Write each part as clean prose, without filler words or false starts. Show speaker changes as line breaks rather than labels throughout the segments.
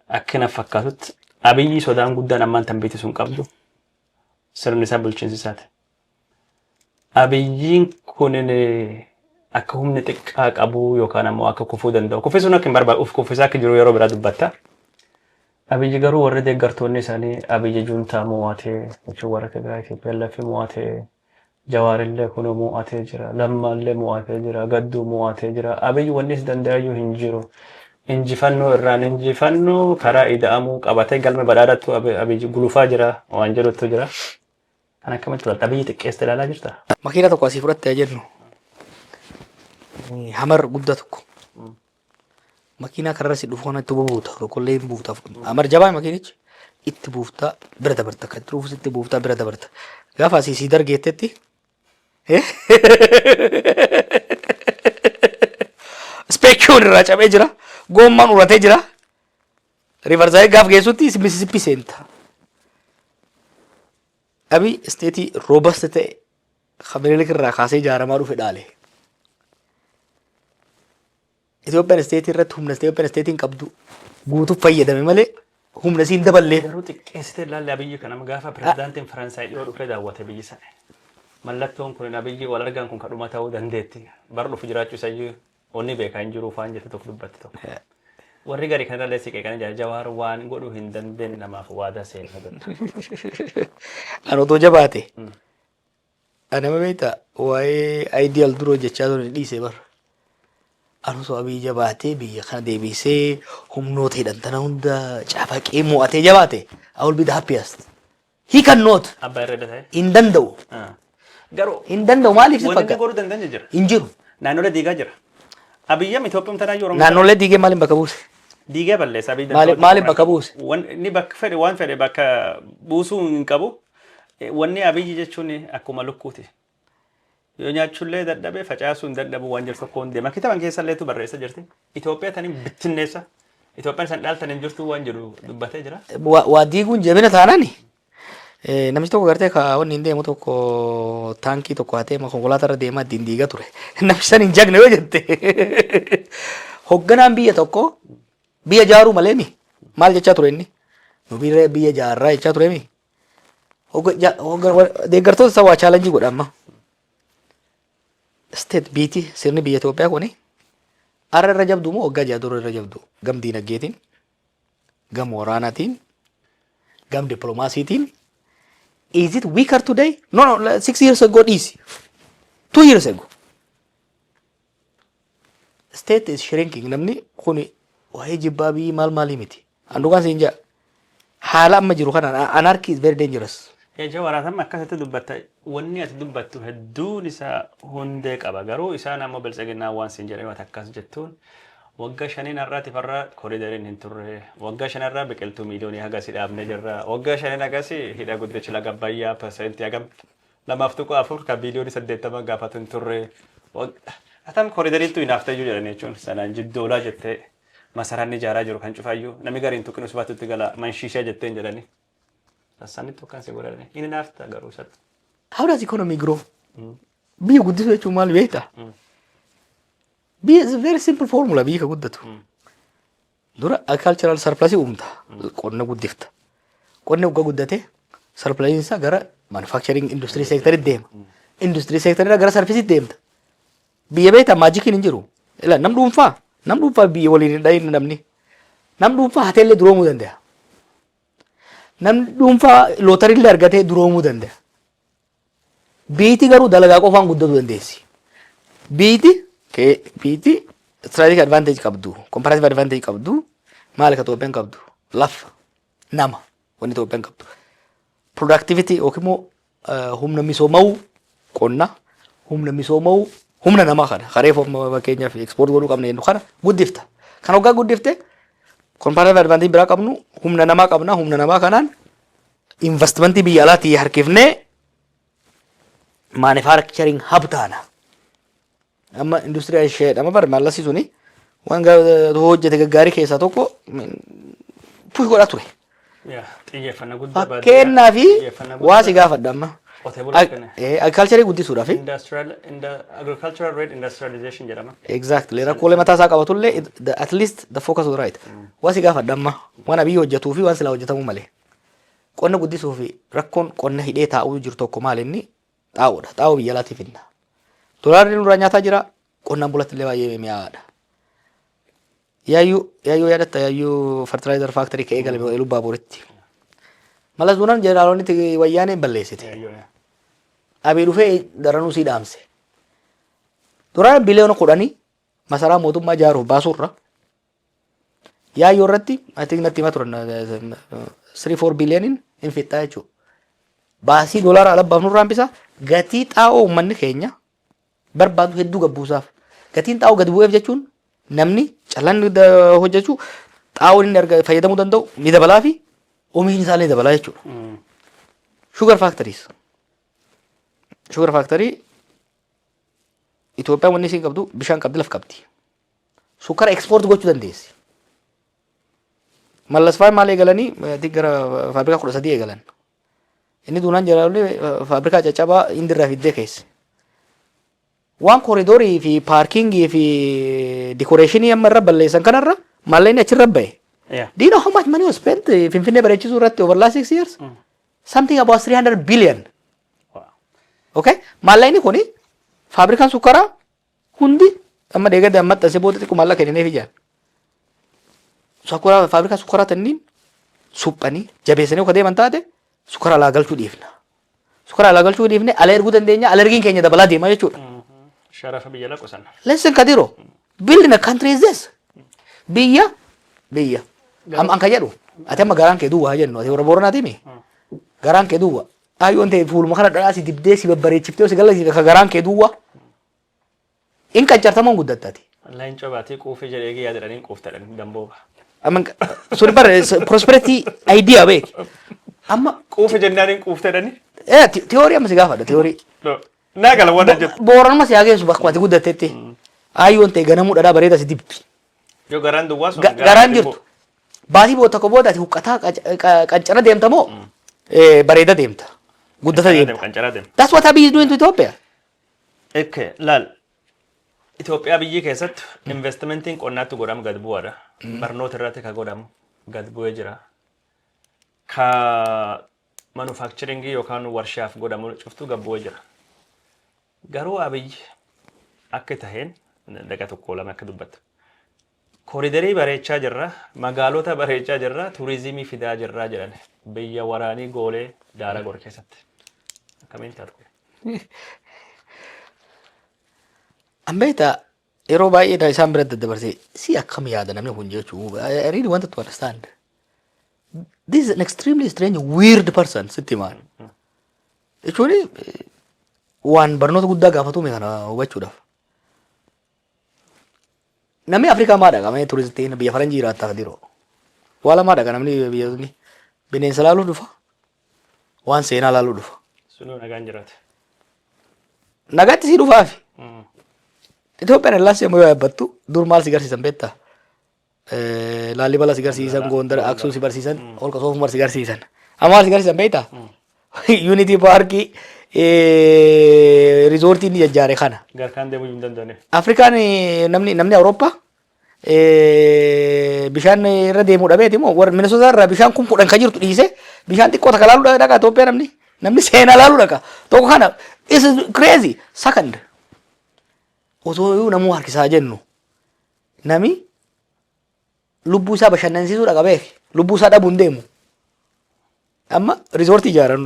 Akka na fakkaatutti Abiyyi sodaan guddaan ammaan tan beekti sun qabdu sirni isaa bulchiinsi isaati. Abiyyiin kunin akka humni xiqqaa qabu yookaan ammoo akka kufuu danda'u. Kuffisuun akka hin barbaadu uf kuffisaa akka jiru yeroo biraa dubbatta. Abiyyi garuu warri deeggartoonni isaanii Abiyyi juuntaa mo'atee jechuun warra Tigraay TPLF mo'atee, Jawaarillee kunoo mo'atee jira, Lammaallee mo'atee jira, Gadduu mo'atee jira. Abiyyi wanni is danda'ayyuu hin jiru. Injifannoo irraan injifannoo karaa ida'amuu qabatee galma badhaadhattu Abiyyi gulufaa jira waan jedhutu jira. Kan akkamitti ilaalta? Abiyyi xiqqeessite ilaalaa jirta?
Makiina tokko asii fudhatte haa jennu. Hamar guddaa tokko. Makiinaa kararra si dhufu kana itti bubuuta. Tokkollee hin buufta. Hamar jabaa makiinichi. Itti buufta bira dabarta. Kan itti dhufus itti buufta bira dabarta. Gaafa asii sii dargeettetti Speekiyuun irraa cabee jira. Goommaan uratee jira. Riivarsaayii gaaf geessutti Misisippii seenta. Abiy isteetii robust ta'e kan Minilik irraa kaasee ijaaramaa dhufe dhaale. Itoophiyaan isteetii irratti humna Itoophiyaan isteetiin qabdu guutuuf fayyadame malee humna isiin daballee.
Garuu xiqqeessitee ilaalle Abiyyi kana gaafa pirezidaantiin Faransaay dhiyoo dhufee daawwate biyyi sana. Mallattoon kun Abiyyi wal argaan kun kadhuma ta'uu dandeetti. Bara dhufu jiraachuu isayyuu onni beekaa hin jiru faan jette tokko dubbatti tokko. Warri gari kanarra si qeeqanii jira. Jawaar waan godhuu hin dandeenye namaaf waadaa seenaa godha.
An otoo jabaate. Ani nama beektaa waa'ee ideal dura hojjechaa ture dhiisee bara. An osoo Abiy jabaatee biyya kana deebisee humnoota hidhan tana hunda cafaqee mo'atee jabaate, I will be the happiest. He cannot.
Abbaa irra ta'e.
Hin danda'u.
Garuu
Hin danda'u, maaliif si
wanni inni
fakkaata?
godhuu danda'an jira.
Hin jiru.
Naannolee diigaa jira. Abiyyam Itoophiyaan tanaayyuu Oromoo
Naannolee diigee maaliin bakka buuse?
Diigee balleessa Abiyyi.
Maaliif bakka buuse?
Inni bakka fedhe waan fedhe bakka buusuu hin qabu. Wanni Abiyyi jechuun akkuma lukkuuti. Yoo nyaachuullee dadhabe facaasuu hin dadhabu waan jiru tokko hin deema. Kitaaban keessalleetu barreessa jirti. Itoophiyaa taniin bittinneessa. Itoophiyaan san dhaaltan hin jirtu waan jedhu dubbatee jira.
Waa diiguun jabina taanaani. Namichi tokko gartee ka wanni hin deemu tokko taankii tokko hatee konkolaataa irra deemaa ittiin diigaa ture. Namichi san hin jagne yoo jette. Hogganaan biyya tokko biyya ijaaruu malee mi? Maal jechaa ture inni? Nu biyya ijaarraa jechaa ture mi? Deeggartoota isaa waa challenge godha amma. State biiti sirni biyya Itoophiyaa kuni har'a irra jabdu moo waggaa 6 dura irra jabdu, gam diinagdeetiin, gam waraanaatiin, gam dippiloomaasiitiin? Is it weaker today? No, 6 years ago dhiisi, 2 years ago. State is shrinking. Namni kuni waa'ee jibbaa biyyi maal maalii miti. An dhugaan siin jedha, haala amma jiru kanaan anarchy is very dangerous.
Ija waraatama akkasitti dubbatta. Wanni ati dubbattu hedduun isaa hundee qaba. Garuu isaan ammoo biltsiginnaa waan siin jedhan ati akkas jettuun waggaa shaniin har'aatiif har'a koridariin hin turre. Waggaa shanarraa biqiltuu miiliyoonii hagasii dhaabnee jirra. Waggaa shaniin hagasii hidha guddicha laga Abbayyaa persentii hagam 2.4 kan biiliyoonii 80 gaafatu hin turre. Atam koridariittu hinaaftayyuu jedhanii jechuun sanaan jiddoolaa jettee masaraan ijaaraa jiru kan cufayyuu namni gariin tuqinu subaatutti gala manshiishaa jetteen jedhanii. Sassanitti akkan si godhani. Inni naafta garuu isatti.
How does economy grow? Biyya guddisuu jechuun maal beektaa? Biyya is a very simple formula biyya ka guddatu. Dura agricultural surplus uumta. Qonna guddifta. Qonni waggaa guddate surplus isaa gara manufacturing industry sector deema. Industry sector irraa gara service deemta. Biyya beektaa magiciin hin jiru. Ila nam dhuunfaa biyya waliin hin dhahin namni. Nam dhuunfaa hateellee duroomuu danda'a. Namni dhuunfaa lootarillee argatee duroomuu danda'a. Biiti garuu dalagaa qofaan guddatu dandeessi. Biiti strategic advantage qabdu, comparative advantage qabdu, maali ka Itoophiyaan qabdu? Lafa, nama, wanni Itoophiyaan qabdu. Productivity yookiin immoo humna misoomawuu qonna, humna misoomawuu humna namaa kana, karee fakkeenyaaf export godhuu qabna jennu kana guddifta. Kan hoggaa guddifte comparative advantage biraa qabnu humna namaa qabna, humna namaa kanaan investmentii biyya alaatii harkifnee manufacturing hub taana. Amma industirii ishee amma bar maallasii suni waan hojjete gaggaarii keessaa tokko push godhaa ture.
Xiyyeeffannaa guddaa
Fakkeenyaa fi waa si gaafadha amma.
Qotee bulaa kenna.
Agriculture guddisuudhaaf.
Industrial, agricultural rate industrialization jedhama.
Exactly. Rakkoolee mataa isaa qabatullee at least the focus was right. Waan si gaafadha amma, waan Abiyyi hojjetuu fi waan silaa hojjetamuu malee. Qonna guddisuu fi rakkoon qonna hidhee taa'uu jiru tokko maal inni? Xaa'oodha. Xaa'oo biyya alaatiif finna. Dolaarri nurraa nyaataa jira. Qonnaan bulatti illee baay'ee mi'aawaadha. Yaayyuu yaadatta, Yaayyuu fertilizer factory ka'ee galme Iluu Baaburitti. Malas Duunaan jeneraalonni Wayyaanee balleessite. Abiy dhufee daranuu sii dhaamse. Duraan biliyoona 10 masaraa mootummaa ijaaruuf baasuurra Yaayyoo irratti, I think natti himaa turan, 3-4 biliyooniin hin fixxaa jechuudha. Baasii doolaara ala baafnurraa hambisa, gatii xaa'oo uummanni keenya barbaadu hedduu gabbuusaaf. Gatiin xaa'oo gadi bu'eef jechuun namni callaan hojjechuu xaa'oon inni arga fayyadamuu danda'u ni dabalaa fi oomishni isaallee ni dabalaa jechuudha. Sugar factories. Sugar factory Itoophiyaan wanni isiin qabdu bishaan qabdi, laf qabdi. Sukkara export gochuu dandeessi. Mallas fa'aa maal eegalanii gara faabrikaa 13 eegalan. Inni duunaan jalaallee faabrikaa caccabaa Indirraa fiddee keesse. Waan corridor fi parking fi decoration amma irra balleessan kanarra maallaqni achirra bahe. Do you know how much money was spent Finfinnee bareechisuu irratti over last 6 years? Something about 300 billion. Okay? Maallaqni kuni faabrikaan sukkaraa hundi amma deeggarde amma maxxansee booda xiqqoo maallaqa kennineef ijaan. Sukkaraa faabrikaa sukkaraa tanniin suphanii jabeessanii akka deeman taate sukkara alaa galchuu dhiifna. Sukkara alaa galchuu dhiifne ala erguu dandeenya, ala ergiin keenya dabalaa deema jechuudha.
Sharafa biyya laqu sana.
Listen, Kadiro, building a country is this. Biyya biyya. Amma an ka jedhu, ati amma garaan kee duwwaa jennu, ati warra Booranaati mi? Garaan kee duwwaa. Ayyoon ta'e fuuluma kana dhadhaa si dibdee si babbareechiftee si gallasiifte ka garaan kee duwwaa. In qancartamuun guddattati.
Leencoo baatii quufee jedhee eegee yaadadhanii quuftadhanii dambooba.
Amma suni bara prosperity idea beek. Amma
Quufe jennaan hin quuftadhanii.
Theory amma si gaafadha theory.
Naa gala waan jettu.
Booranuma si hageessu bakka ati guddattetti. Ayyoon ta'e ganamuu dhadhaa bareeda si dibdi.
Yoo garaan duwwaa sun
Garaan jirtu. Baatii booda tokko booda ati huqqataa qancara deemta moo bareeda deemta? Guddata deemta.
Qancaraa deema.
That's what Abiy is doing to Ethiopia.
Okay, laal. Itoophiyaa biyyi keessatti investmentiin qonnaatti godhamu gad bu'aadha. Barnoota irratti ka godhamu gad bu'ee jira. Ka manufacturing yookaan warshaaf godhamu cuftuu gad bu'ee jira. Garuu Abiyyi akka taheen daqiiqaa tokko lama akka dubbattu. Corridor bareechaa jirra, magaalota bareechaa jirra, turizimii fidaa jirra jedhan biyya waraanii goolee daara godhe keessatti. Akkamiin taatu?
Ambeeta yeroo baay'ee isaan biratti daddabarsee si akkam yaada namni kun jechuu, I really wanted to understand. This is an extremely strange, weird person sitti himaan. Jechuun waan barnoota guddaa gaafatume kana hubachuudhaaf. Namni Afrikaa maa dhaqa mee turistiin biyya faranjii jiraattaaf diroo. Waa lamaa dhaqa namni biyyoonni, bineensa laaluu dhufa, waan seenaa laaluu dhufa.
Sunuu nagaan jiraate.
Nagaatti sii dhufaafi. Itoophiyaan Airlines yommuu yaabbattu dur maal si garsiisan beektaa? Laallibalaa si garsiisan, Gondar, Aksum si barsiisan, Holqa Soofumar si garsiisan. Amma maal si garsiisan beektaa? Unity Park, resort inni jajjaare kana.
Garkaan deemuu hin danda'aniif.
Afrikaan namni Awurooppaa bishaan irra deemuu dhabeeti moo warra Minnesota irraa bishaan 10,000 kan jirtu dhiise bishaan xiqqoo takka laaluu dhaqa Itoophiyaa, namni seenaa laaluu dhaqa. Tokko kana, this is crazy. Second, osoo iyyuu namuu harkisaa jennu nami lubbuu isaa bashannansiisuu dhaqa beek, lubbuu isaa dhabuu hin deemu. Amma resort ijaaran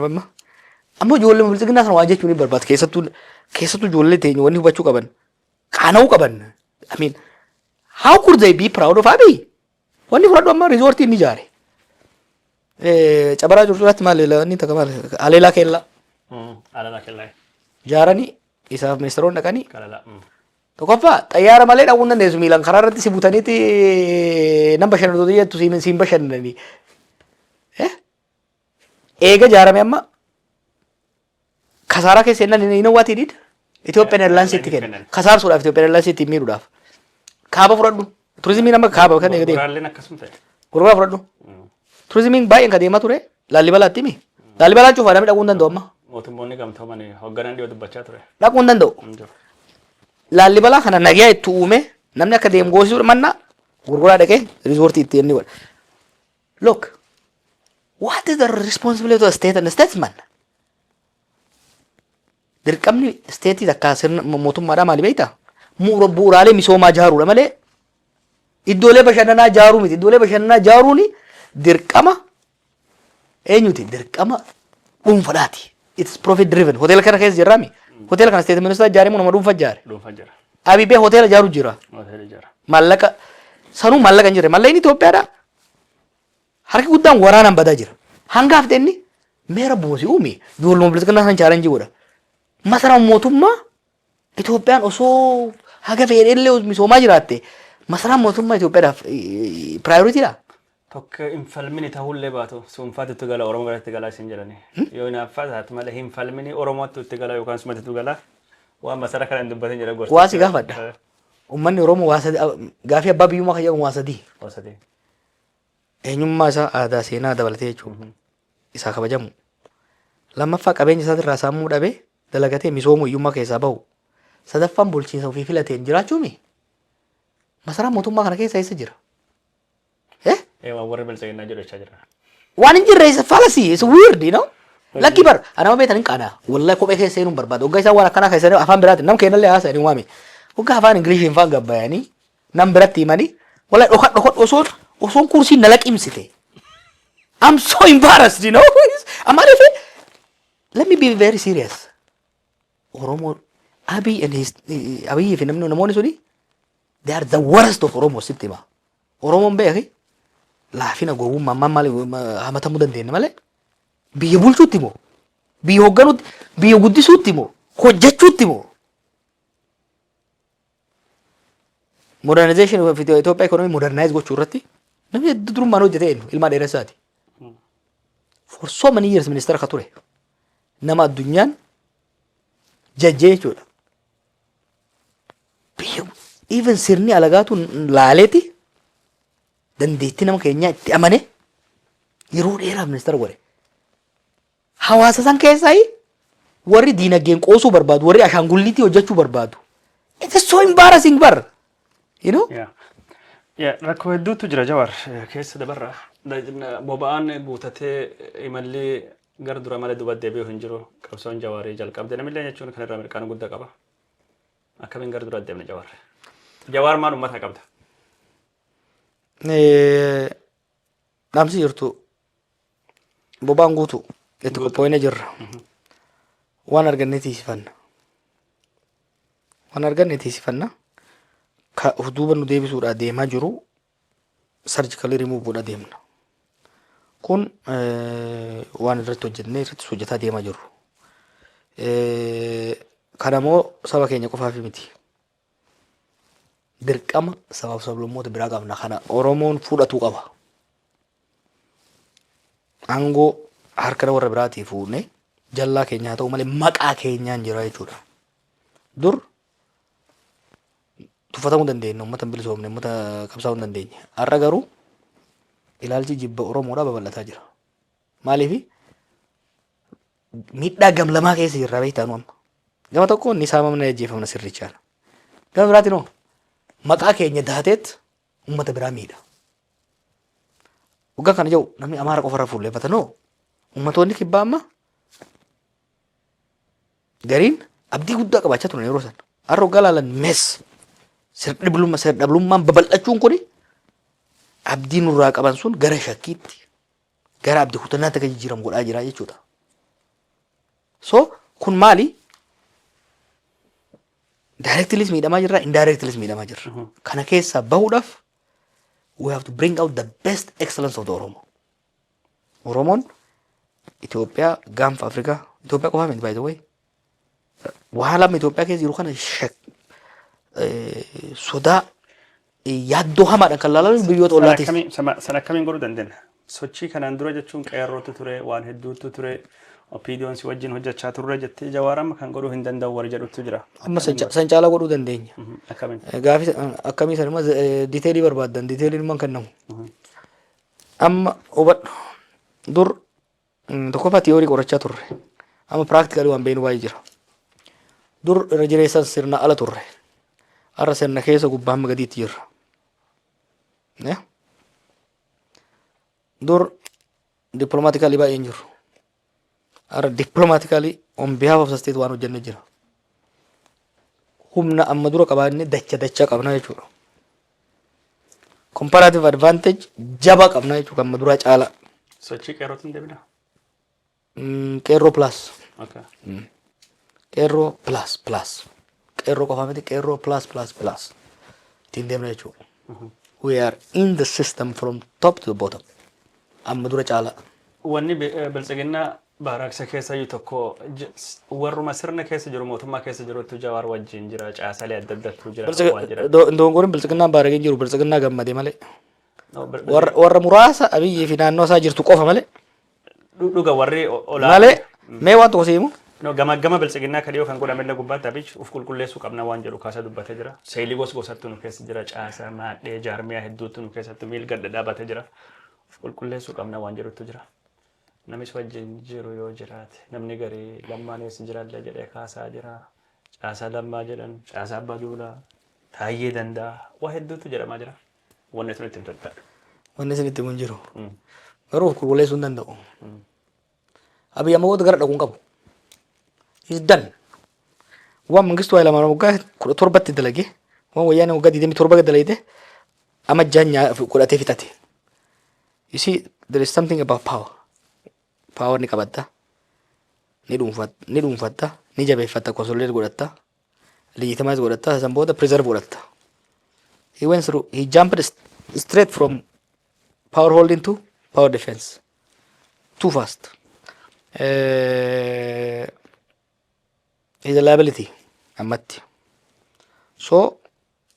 amma ijoollee Biltsiginnaa sana waan jechuun hin barbaadu, keessattuu ijoollee teenya wanni hubachuu qaban, qaana'uu qaban. I mean, how could they be proud of Abiy? Wanni fudhadhu amma resort inni ijaare. Cabaraa Curcuraatti maal inni takka maal Aleelaa Keellaa
Alala kellaa.
ijaaranii isaaf ministeeronni dhaqanii
Kalala.
Tokkoffaa xayyaara malee dhaquu hin dandeessu, miilaan karaa irratti si butaniiti nan bashannantoota jettu siin bashannananii. Eega ijaarame amma kasaaraa keessa jennaan, you know what he did? Ethiopian Airlines itti kenna. Kasaarsuudhaaf, Ethiopian Airlines itti miidhuudhaaf. Kaaba fudhadhu. Turizimiin amma kaaba kan eega deemu.
Gurguraalleen akkasuma ta'e.
Gurguraa fudhadhu. Turizimiin baay'een kan deemaa ture Laalibalaatti mi? Laalibalaan cufaa, namni dhaquu hin danda'u amma.
Mootummoonni gamtooman hoogganaan dhiyoo dubbachaa ture.
Dhaquu hin danda'u.
Hin jiru.
Laallibalaa kana nagayaa itti uume, namni akka deemu goosisuu mannaa, gurguraa dhaqee riizoortii itti inni godha. Look, what is the responsibility of the state and the statesman? Dirqamni isteetii takkaa sirna mootummaadhaa maali beektaa? Bu'uuraalee misoomaa ijaaruudha malee iddoolee bashannanaa ijaaruu miti. Iddoolee bashannanaa ijaaruun dirqama eenyuti? Dirqama dhuunfadhaati. It's profit driven. Hoteela kana keessa jirraami. Hoteela kana state minister ijaaree moo nama dhuunfa ijaare?
Dhuunfa jira.
Abibee hoteela ijaaru jira.
Hoteela jira.
Maallaqa sanuu maallaqa hin jirre. Maallaqni Itoophiyaadha. Harki guddaan waraanaan badaa jira. Hanga hafte inni meera buusi uumi. Ijoolluma bilisiqinaa san challenge godha. Masaraan mootummaa Itoophiyaan osoo haga fedhe misoomaa jiraatte, masaraan mootummaa Itoophiyaadhaaf prioritydha.
Tokko hin falmini ta'ullee baatu suunfaatti itti gala, Oromoo biratti galaa isin jedhani. Yoo hinaaffaa taate malee hin falmini, Oromootti itti gala yookaan sumatti itti gala, waan masara kana hin dubbatin jedha gorsa.
Waa si gaafadha. Uummanni Oromoo waa sadi, gaafii abbaa biyyummaa kan jedhamu waa sadii.
Waa sadii.
Eenyummaa isaa, aadaa, seenaa dabalatee jechuudha. Isaa kabajamu. Lammaffaa, qabeenya isaatirraa saamuu dhabee dalagatee misoomuu, hiyyummaa keessaa bahu. Sadaffaan, bulchiinsa ofii filateen jiraachuumi. Masaraan mootummaa kana keessa eessa jira? Eh?
Ee, waan warri bilchaginaa jedhu jechaa jira.
Waan hin jirre, isa fallacy, it's weird. Lakki bar, anama beektan hin qaana. Wallahi kophee keessa seenuun barbaada. Waggaa isaan waan akkanaa keessanii afaan biraatiin nam kennallee haasa'anii waame. Waggaa afaan Ingiliishiin faan gabbayanii nam biratti himanii, wallahi dhokadh dhokadh osoon kursiin na laqimsite. I'm so embarrassed. Amaaliif, let me be very serious. Oromoo Abiy and his Abiy fi namni namoonni suni, they are the worst of Oromo, sitti hima. Oromoon beeki laafina gowwummaa ammaan maal hamatamuu dandeenya malee, biyya bulchuutti moo, biyya hoogganuutti, biyya guddisuutti moo, hojjechuutti moo, modernization of Itoophiyaa, economy modernize gochuu irratti namni hedduu durummaan hojjete eenyu? Ilmaa Dheeressaati. For so many years ministeera ka ture, nama addunyaan jajjee jechuudha. Biyya even sirni alagaatu laaleeti dandeettii nama keenyaa itti amane yeroo dheeraaf ministeera godhe. Hawaasa san keessaa warri diinagdeen qoosuu barbaadu, warri ashaangulliitii hojjechuu barbaadu. It is so embarrassing bar. You know?
Yeah. Yeah, rakkoo hedduutu jira, Jawar, keessa dabarra. Boba'aan guutatee imalli gara dura malee duuba deebi'u hin jiru. Qabsoon Jawaarii jalqabde namillee jechuun kan irraa mirqaana guddaa qaba. Akkamiin gara dura deemne, Jawaar? Jawaar, maal uummata qabda?
Dhaamsi jirtu, boba'aan guutu itti qophoofnee jirra. Waan arganne tiisifanna. Waan arganne tiisifanna. Ka of duuba nu deebisuudhaa deemaa jiru sarjikalii rimuuf godha deemna. Kun waan irratti hojjennee irratti hojjetaa deemaa jirru. Kana immoo saba keenya qofaaf miti. Dirqama sabaaf sablammoota biraa qabna. Kana Oromoon fudhatuu qaba. Aangoo harka warra biraatii fuunee jallaa keenya haa ta'u malee maqaa keenyaan jira jechuudha. Dur tuffatamuu dandeenya, uummata hin bilisoomne, uummata qabsaa'uu hin dandeenye. Har'a garuu ilaalchi jibba Oromoodhaa babal'ataa jira. Maaliif? Miidhaa gamlamaa keessa jirra, beektaa, nu amma. Gama tokkoon ni saamamna, ajjeefamna sirrichaan. Gama biraatiin hoo maqaa keenya daateet uummata biraa miidha. Waggaa kana jiru namni Amaara qofarra fuulleffata noo, uummatoonni kibbaa amma gariin abdii guddaa qabaachaa turan yeroo sana. Har'a waggaa ilaalan mees sirdhablummaan babal'achuun kuni abdii nurraa qaban sun gara shakkiitti, gara abdii kutannaatti akka jijjiiramu godhaa jira jechuudha. So kun maali? Directlyis miidhamaa jirra, indirectlyis miidhamaa jirra. Kana keessaa bahuudhaaf we have to bring out the best excellence of the Oromo. Oromoon Itoophiyaa, gaanfa Afrikaa, Itoophiyaa qofaa miti, by the way. Waa lama Itoophiyaa keessa jiru kana sodaa, yaaddoo hamaadhaan kan laalamu biyyoota ollaatis.
Sana akkamiin godhuu dandeenya? Sochii kanaan dura jechuun qeerrootu ture, waan hedduutu ture, OPDOn si wajjin hojjechaa turre jettee, Jawaar amma kan godhuu hin danda'u warri jedhutu jira.
Amma san caalaa godhuu dandeenya.
Akkamiin?
Gaafii akkamii san immoo detailii barbaaddan, detailiin immoo kennamu. Amma hubadhu, dur tokkoffaa theory qorachaa turre. Amma practically waan beeknu baay'ee jira. Dur irra jireessan sirna ala turre. Har'a sirna keessa gubbaa hamma gadiitti jirra. Dur diplomatically baay'een jiru. Har'a diplomatically on behalf of the state waan hojjenne jira. Humna amma dura qabaanne dacha dacha qabna jechuudha. Comparative advantage jabaa qabna jechuudha amma dura caala.
Sochii qeerrootiin deebina.
Qeerroo plus. Qeerroo plus plus. Qeerroo qofaa miti, qeerroo plus plus plus. Ittiin deemna jechuudha. We are in the system from top to the bottom. Amma dura caala.
Wanni biltsiginnaa baaraaqsa keessa iyyuu tokko warruma sirna keessa jiru, mootummaa keessa jirutu Jawaar wajjin jira, caasalee adda addaatu jira waan jedhan.
Dogongoriin biltsiginnaan baarageen jiru biltsiginnaa gammade malee. Warra muraasa Abiyyii fi naannoo isaa jirtu qofa malee.
Dhuga warri olaa.
Malee mee waan tokko si himu.
No, gama gama biltsiginnaa kan dhiyoo kan godhamellee gubbaatti Abiyyi uf qulqulleessuu qabna waan jedhu kaasa dubbatee jira. Seelii gos gosattu nu keessa jira, caasaa maadhee jaarmiyaa hedduutu nu keessatti miilga dhadhaabatee jira. Uf qulqulleessuu qabna waan jedhutu jira. Namis wajjin jiru yoo jiraate, namni garii Lammaan eessa jirallee jedhee kaasaa jira. Caasaa Lammaa jedhan, caasaa Abbaa Duulaa, Taayyee Danda'a, waa hedduutu jedhamaa jira. Wanni sun itti himtu.
Wanni isin itti himu hin jiru. Garuu of qulqulleessuu hin danda'u. Abiyyi amma booda gara dhaquu hin qabu. He's done. Waan Mangistuu Hayilamaariyaam waggaa 17tti dalage, waan Wayyaanee waggaa 27 dalagde, amma jaanya godhatee fixate. You see, there is something about power. Power ni qabatta, ni dhuunfatta, ni jabeeffatta, consolidate godhatta, legitimize godhatta, san booda preserve godhatta. He went through, he jumped straight from power holding to power defense. Too fast. He's a liability ammatti. So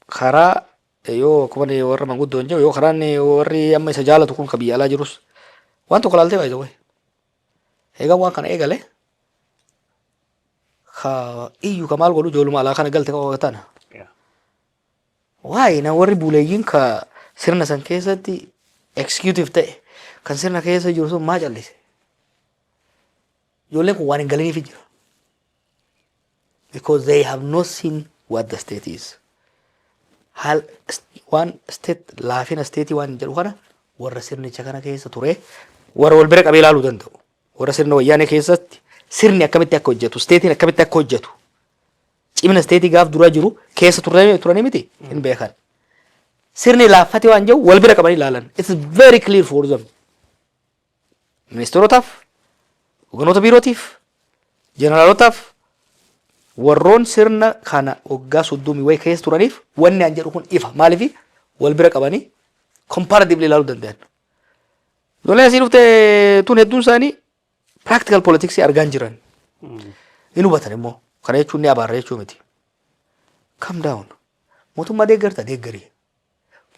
karaa yoo akkuma warra manguddoon jiru, yoo karaan warri amma isa jaalatu kun ka biyya alaa jirus waan tokko laaltee baay'ee wayi. Egaa waan kana eegale ka iyyu ka maal godhu ijoolluma alaa kana galte qaba tana. Waa'ee na warri buleeyyiin ka sirna san keessatti executive ta'e kan sirna keessa jiru sun maa callise? Ijoolleen kun waan hin galiniif jira. Because they have not seen what the state is. Haal waan state, laafina state waan jedhu kana warra sirnicha kana keessa ture, warra wal bira qabee ilaaluu danda'u. Warra sirna Wayyaanee keessatti sirni akkamitti akka hojjetu, stateiin akkamitti akka hojjetu, cimina state gaaf dura jiru keessa turanii miti hin beekan. Sirni laaffate waan jiru wal bira qabanii ilaalan. It's very clear for them. Ministeerotaaf, hogganoota biirootiif, jeneraalotaaf, warroon sirna kana waggaa 30 wayii keessa turaniif wanni an jedhu kun ifa. Maaliif wal bira qabanii comparatively ilaaluu danda'an. Ijoolleen asii dhufte tun hedduun isaanii practical politics argaa hin jiran. Hin hubatan immoo. Kana jechuun ni abaarra jechuu miti. Calm down. Mootummaa deeggarta, deeggarii.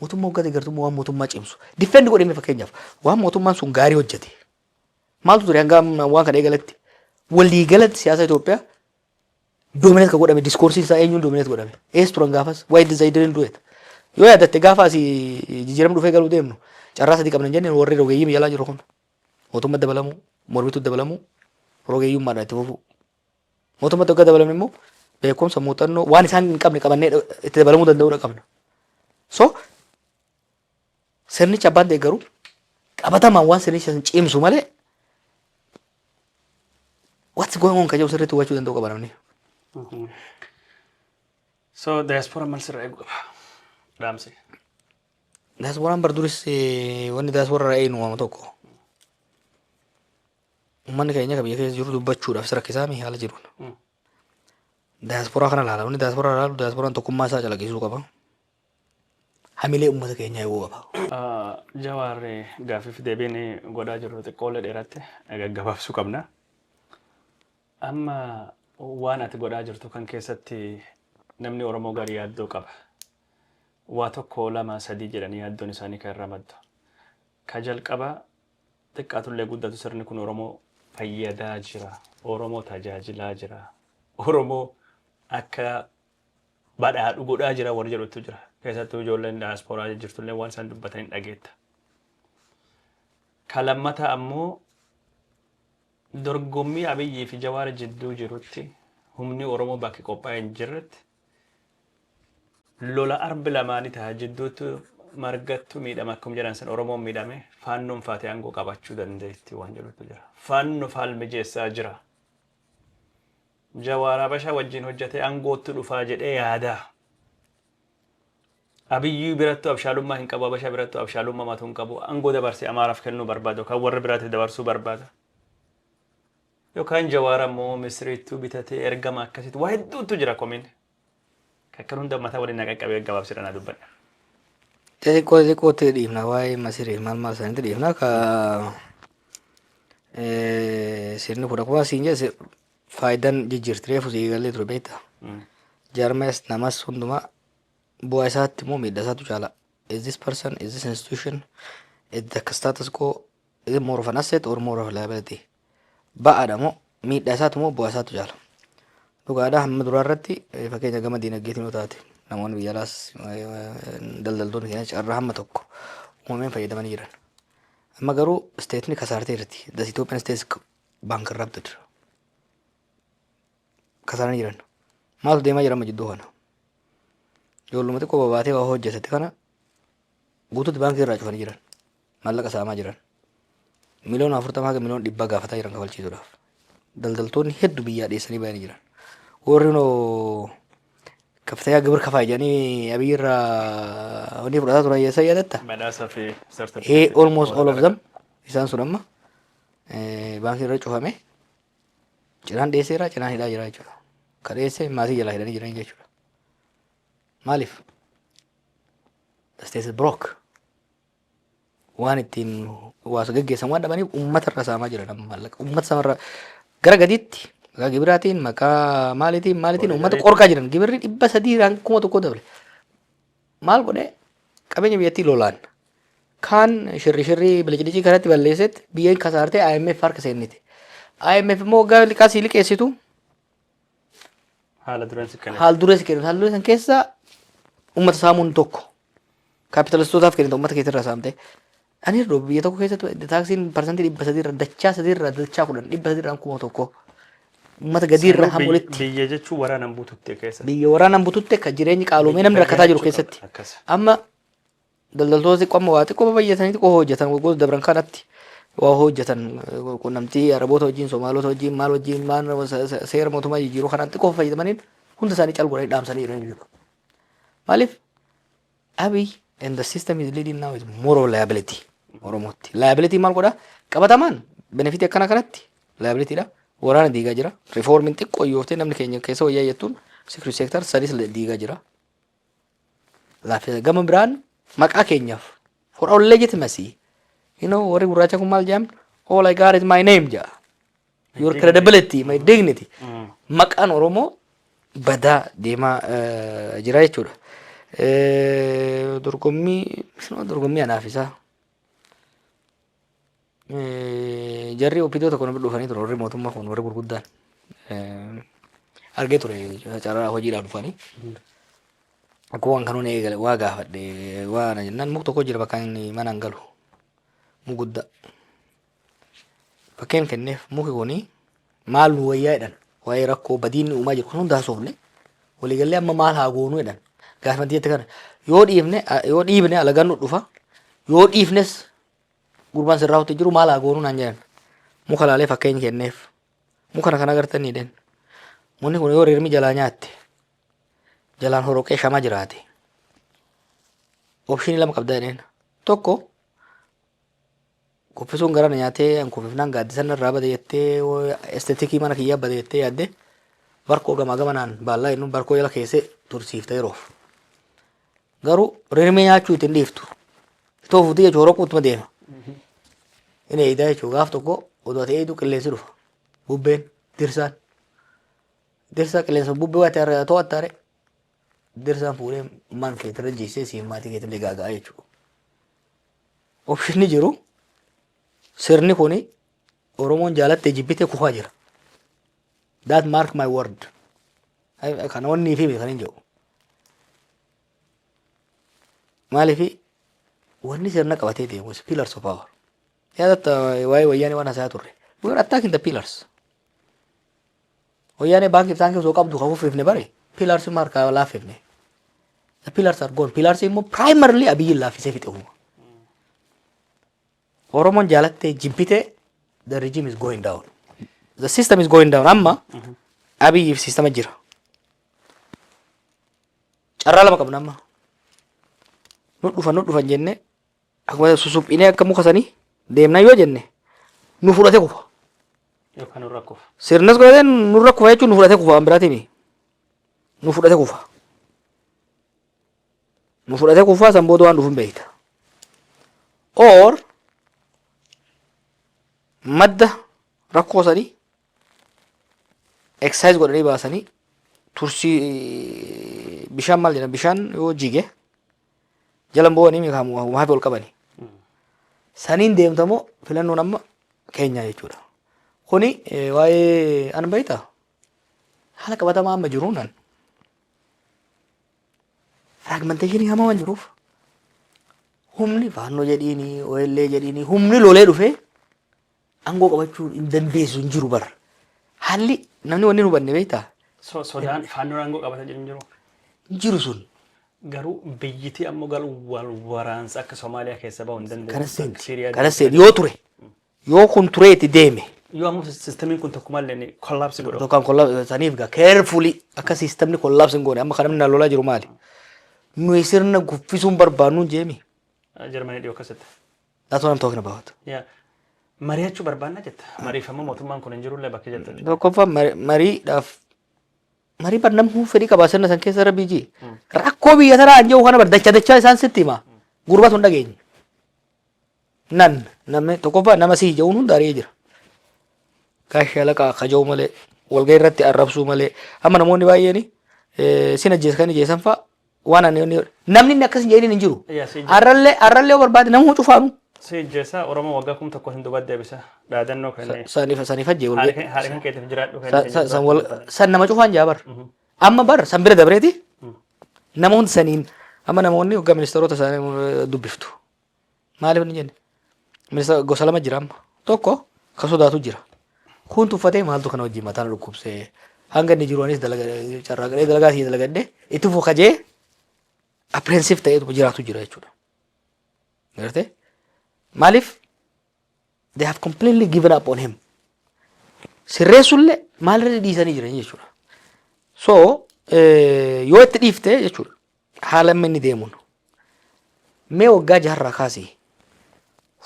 Mootummaa waggaa deeggartu waan mootummaa cimsu. Defend godhame, fakkeenyaaf waan mootummaan sun gaarii hojjete. Maaltu ture hanga waan kana eegaletti? Waliigalatti siyaasa Itoophiyaa dominate ka godhame, discourseiin isaa eenyuun dominate godhame? Eessa turan gaafas? Why did they didn't do it? Yoo yaadatte, gaafa asii jijjiiramni dhufee galuu deemnu carraa sadii qabna jenneen, warri rogeeyyii biyya alaa jiru kun. Mootummaa dabalamuu, mormituu dabalamuu, rogeeyyummaadhaan itti fufuu. Mootummaatti waggaa dabalamne immoo beekumsa, muuxannoo waan isaan hin qabne qabannee itti dabalamuu danda'uudha qabna. So sirnicha abbaan deeggaru qabatamaan waan sirnicha san cimsu malee what's going on ka jedhu sirriitti hubachuu danda'u qaba namni.
So diaspora maal sirra eegu qaba? Dhaamsi.
Diasporaan bar duris wanni diaspora irraa eegnu waama tokko. Uummanni keenya ka biyya keessa jiru dubbachuudhaaf si rakkisaa mi haala jiruun. Diasporaa kana ilaala. Wanni diasporaa ilaalu, diasporaan tokkummaa isaa calaqqisiisuu qaba. Hamilee uummata keenyaa eeguu qaba.
Jawaar, gaaffiif deebiin godhaa jirru xiqqoolee dheeratti gaggabaabsuu qabna. Amma waan ati godhaa jirtu kan keessatti namni Oromoo gaarii yaaddoo qaba. Waa tokko, lama, sadii jedhanii yaaddoon isaanii kan irraa maddu. Ka jalqaba, xiqqaatullee guddatu sirni kun Oromoo fayyadaa jira. Oromoo tajaajilaa jira. Oromoo akka badhaadhu godhaa jira warri jedhutu jira. Keessattuu ijoolleen daasporaa jirtullee waan isaan dubbatan hin dhageetta. Ka lammataa ammoo Dorgommii Abiyyii fi Jawaar jidduu jirutti, humni Oromoo bakki qophaa'e hin jirretti, lola arbi lamaanii ta'a jidduutti margattu miidhama akkuma jedhan san, Oromoon miidhame, Faannoon faatee aangoo qabachuu dandeetti waan jedhutu jira. Faanno faal mijeessaa jira. Jawaar Habashaa wajjin hojjetee aangootti dhufaa jedhee yaada. Abiyyuu birattuu abshaalummaa hin qabu, Habashaa birattuu abshaalummaa matuu hin qabu. Aangoo dabarsee Amaaraaf kennuu barbaada yookaan warra biraatiif dabarsuu barbaada. Yookaan Jawaar ammoo Misiriittuu bitatee ergama akkasitti waa hedduutu jira komiin. Akkan hunda mataa waliin na qaqqabee gabaabsidha naa dubbadha.
Xixiqqoo xixiqqootti dhiifna, waa'ee Masirii maal maal isaaniitti dhiifna. Ka sirni kun akkuma siin jedhe faayidaan jijjiirti, reefu sii galee ture beekta. Jaarmees namas hundumaa bu'aa isaatti immoo miidhaa isaatu caala. Is this person, is this institution, is the status quo, is it more of an asset or more of a liability? Ba'aadha moo miidhaa isaatu moo bu'aa isaatu caala? Dhugaadha, hamma duraa irratti fakkeenya gama diinagdeetiin yoo taate, namoonni biyya alaas daldaltoonni keenya carraa hamma tokko uumameen fayyadamanii jiran. Amma garuu stateni kasaartee jirti. The Ethiopian state is bankrupted. Kasaaranii jiran. Maaltu deemaa jira amma jidduu kana? Ijoolluma xiqqoo babaatee waa hojjetette kana guutuutti baankii irraa cufanii jiran. Maallaqa saamaa jiran. 40 miliyoona haga 100 miliyoona gaafataa jiran kafalchiisuudhaaf. Daldaltoonni hedduu biyyaa dhiyeessanii bayanii jiran. Warri noo ከፍተኛ ግብር ከፋይ jedhanii Abiyyi irraa wanni fudhataa turan eessa yaadatta?
Badhaasa fi
He
sartifikeetii.
Almost all of them isaan sun amma baankii irra cufame, cinaan dhiyeesseera, cinaan hidhaa jira jechuudha. Ka dhiyeesse maatii jalaa hidhanii jiran jechuudha. Maaliif? The state is broke. Waan ittiin waa gaggeessan waan dhabaniif uummata irra saamaa jiran amma maallaqa. Uummata samarra gara gadiitti maqaa gibiraatiin, maqaa maaliitiin maaliitiin uummata qorqaa jiran. Gibirri 300 1,000 dabale. Maal godhee qabeenya biyyattii lolaan kaan shirri shirrii bilicicii kanatti balleessetti biyyeen kasaartee IMF harka seenniti. IMF immoo waggaa liqaa sii liqeessitu
Haala dureen si kenna.
Haal duree si kennu. Haal duree san keessa uummata saamuun tokko kaapitaalistootaaf kennita, uummata keessa saamte. Ani iddoo biyya tokko keessatti taaksiin 300% irra dachaa sadii irra dachaa 10, 300 irra 1,000, uummata gadii irra hamma olitti.
Biyya jechuun waraanaan bututte keessa.
Biyya waraanaan bututte, kan jireenyi qaalomee namni rakkataa jiru keessatti.
Akkas.
Amma daldaltoota xiqqoo amma waa xiqqoo babal'atanii xiqqoo hojjetan, waggoota dabran kanatti waa hojjetan, quunnamtii Araboota wajjin, Somaalota wajjin, maal wajjin, maal seera mootummaa jijjiiruu kanaan xiqqoo fayyadamaniin hunda isaanii cal godhanii dhaamsanii jiran jechuudha. Maaliif? Abiy and the system is leading now is more of liability Oromootti. Liability maal godhaa? Qabatamaan benefit akkana kanatti liability dha. Waraana diigaa jira. Reformiin xiqqoo yooftee namni keenya keessa wayyaa jettuun security sector sadis diigaa jira. Laaffisa. Gama biraan maqaa keenyaaf for our legitimacy, warri gurraacha kun maal jedhan? "All I got is my name" jedha. Your credibility, my dignity. Maqaan Oromoo badaa deemaa jira jechuudha. Dorgommii anaaf isaa. Jarri OPDO tokko nama dhufanii ture, warri mootummaa kun, warri gurguddaan. Argee ture, carraa hojiidhaaf dhufanii. Akkuma waan kanuun eegale waa gaafadhe, waa na jennaan, muk tokko jira bakka inni mana hin galu. Muk guddaa. Fakkeen kenneef, muki kuni maal nu wayyaa jedhan, waa'ee rakkoo badiinni uumaa jiru kan hunda haasofne, waliigallee amma maal haa goonuu jedhan. Gaafatti jette kana yoo dhiifne alagaan nu dhufa, yoo dhiifnes gurbaan sirraa hotti jiru, maal haa goonuu naan jedhan. Muka laalee fakkeenya kenneef. Muka kana agartanii jedhan. Mukni kun yoo rirmi jalaa nyaatte, jalaan horoqee shama jiraate, optionii lama qabda jedheen. Tokko, kuffisuun gara na nyaatee an kuffifnaan gaaddisan irraa bade jettee, aestheticii mana kiyyaa bade jettee yaadde, barkoo gamaa gamanaan baallaa jennuun barkoo jala keessee tursiifta yeroof. Garuu rirmee nyaachuu ittiin dhiiftu. Itoo fuutee jechuun horoquuttuma deema. Inni eeyidaa jechuun gaaf tokko oduu ati eeyidu qilleensi dhufa. Bubbeen dirsaan. Dirsaa qilleensa bubbee waa ta'e to'attaare dirsaan fuudhee man keetirra jiisee siin maatii keetillee gaaga'a jechuudha. Optionni jiru, sirni kuni Oromoon jaalattee jibbitee kufaa jira. That mark my word. Kana wanni fi kan hin jedhu. Maaliif? Wanni sirna qabatee deemu is pillars of power. Yaadatta waa'ee Wayyaanee waan haasa'aa turre. We are attacking the pillars. Wayyaanee baankii fi taankii osoo qabdu kan kuffifne bare pillars immoo harkaa laaffifne. The pillars are gone. Pillars immoo primarily Abiyyiin laaffisee fixe uuma. Oromoon jaalattee jibbitee, the regime is going down. The system is going down. Amma Abiyyiif sistema jira. Carraa lama qabna amma. Nu dhufan, nu dhufan jenne akkuma susuphinee akka muka sanii deemna yoo jenne, nu fudhatee kufa.
Yookaan nurra kufa.
Sirnas godhatee nurra kufa jechuun nu fudhatee kufa waan biraatiin nu fudhatee kufa. Nu fudhatee kufaa, san booda waan dhufu hin beekta. Or madda rakkoo sanii excise godhanii baasanii tursii, bishaan maal jedhama, bishaan yoo jige jala bo'anii miikaamu hafe ol qabani. Saniin deemtamoo filannoon amma keenya jechuudha. Kuni waa'ee an beektaa haala qabatamaa amma jiruun an fragmentation hamaa waan jiruuf, humni Faannoo jedhiini, OLA jedhiini, humni lolee dhufee aangoo qabachuu hin dandeessu hin jiru bara. Haalli namni wanni hin hubanne beektaa.
Sodaan Faannoon aangoo qabata jedhu hin jiru.
Hin jiru sun.
Garuu biyyittii ammoo galu wal waraansa akka Somaaliyaa keessa bahu hin dandeessu.
Kana seenti.
Siiriyaa.
Kana seenti yoo ture. Yoo kun turee itti deeme.
Yoo ammoo systemiin kun tokkumallee ni collapse godhu.
Tokkaan collapse saniif gaa carefully akka systemni collapse hin goone. Amma kan namni na lolaa jiru maali? Nuyi sirna guffisuun barbaannu hin jeemi.
Jarmanii dhiyoo akkasitti.
That's what I'm talking about.
Yaa. Mari'achuu barbaanna jetta. Mariifammoo mootummaan kun hin jirullee bakka jettu.
Tokkoffaa mariidhaaf marii bar namni fedhii qabaa sirna san keessa rabbii ji. Rakkoo biyya tanaa an jedhu kana bar dacha dachaa isaan sitti hima. Gurbatu hin dhageenye. Nan namni tokkoffaa nama si jedhuun hunda ari'ee jira. Gaashee alaqaa kaja'u malee, walgahii irratti arrabsuu malee, amma namoonni baay'een sin ajjeesa kan ijjeessan fa'a waan ani namni inni akkas hin jedhin hin jiru.
Yaa, si
Arrallee yoo barbaade nama cufaanu.
Si ijjeessa, Oromoo waggaa 1000 hin duubatti deebisa. Dhaadannoo kennee.
Saniif ajjee walgahii.
Haadha kan keetiif jiraadhu kennee.
San nama cufaan jaa bar. Amma bar san bira dabreeti nama hundi saniin amma namoonni waggaa ministeerota isaanii dubbiftu. Maaliif hin jenne? Ministeera gosa lama jira amma. Tokko ka sodaatu jira. Kun tuffatee maaltu kana wajjin mataan dhukkubsee hanga inni jiru anis dalaga carraaqadhee dalagaa sii dalagadhee itti fufa kajee apprehensive ta'eetu jiraatu jira jechuudha. Gartee? Maaliif? They have completely given up on him. Sirreessullee maalirra dhiisanii jiran jechuudha. So yoo itti dhiifte jechuudha, haala amma inni deemuun mee waggaa jaharraa kaasee